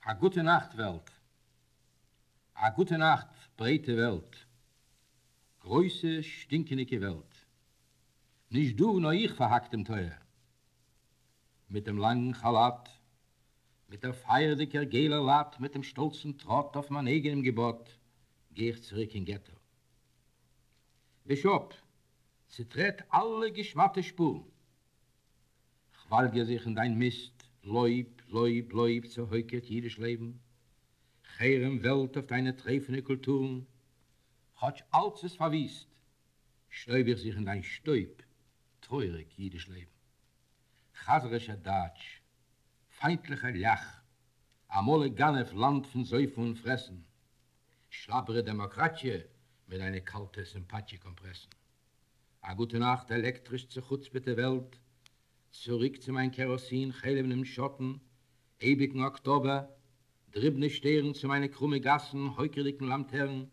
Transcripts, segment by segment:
א גוטע נאכט וועלט. א גוטע נאכט ברייטע וועלט. גרויסע שטינקענדיגע וועלט. נישט דו נאר איך פארהאק דעם טויער. מיט דעם לאנגן כאלאט. מיט דער פייערדיגער געלער לאט. מיט דעם שטאלצן טראט אויף מיין אייגענעם געבאט גיי איך צוריק אין געטא. וויש אפ, צעטרעט אלע געשמדטע שפורן. כ'וואלגער זיך אין דיין מיסט, לויב, לויב, לויב, צעהויקערט אידיש לעבן, חרם וועלט אויף דיינע טרייפענע קולטורן, כאטש אלץ איז פארוויסט, שטויב איך זיך אין דיין שטויב, טרויעריג אידיש לעבן. חזר'ישער דייטש, פיינטליכער ליאך, עמלק גנב, לאנד פון זויפן און פרעסן, שלאבערע דעמאקראטיע מיט דיינע קאלטע סימפאטיע קאמפרעסן. א גוטע נאכט עלעקטריש צעחוצפה'טע וועלט, צוריק צו מיין קעראסין חלב'נעם שאטן, אייביגן אקטאבער, דריבנע שטערן צו מיינע קרומע גאסן הויקערדיגן לאמטערן,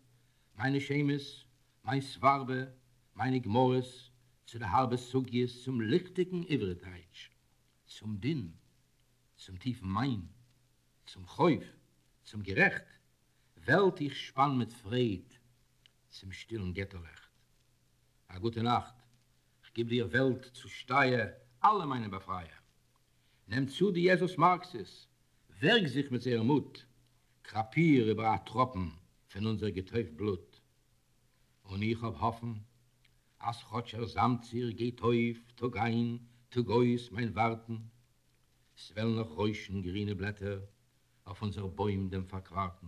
מיינע שמות, מיין סווארבע, מיינע גמרות, צו די הארבע סוגיות, צום ליכטיגן עברי טייטש, צום דין, צום טיפן מיין, צום חוב, צום גערעכט, וועלט איך שפאן מיט פרייד צום שטילן געטא-לעכט. א גוטע נאכט, כ'גיב דיר וועלט צושטייער אלע מיינע באפרייער. נעם צו די יעזוס מארקסעס, ווערג זיך מיט זייער מוט, קראפיר איבער א טראפן פון אונזער געטויפט בלוט. און איך האב האפן אז כאטש ער זאמט זיך גייט אויף טאג איין טאג אויס מיין ווארטן, ס'וועלן נאך רוישן גרינע בלעטער אויף אונזער בוים דעם פארקווארטן.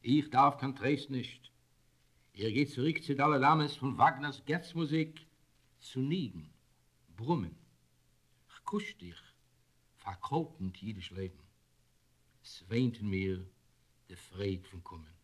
איך דארף קיין טרייסט נישט, איך גיי צוריק צו ד' אמות פון וואגנער'ס געץ מוזיק, צו ניגון, ברומען. כ'קוש דיך, פארקאלטנט אידיש לעבן. ס'וויינט אין מיר די פרייד פון קומען.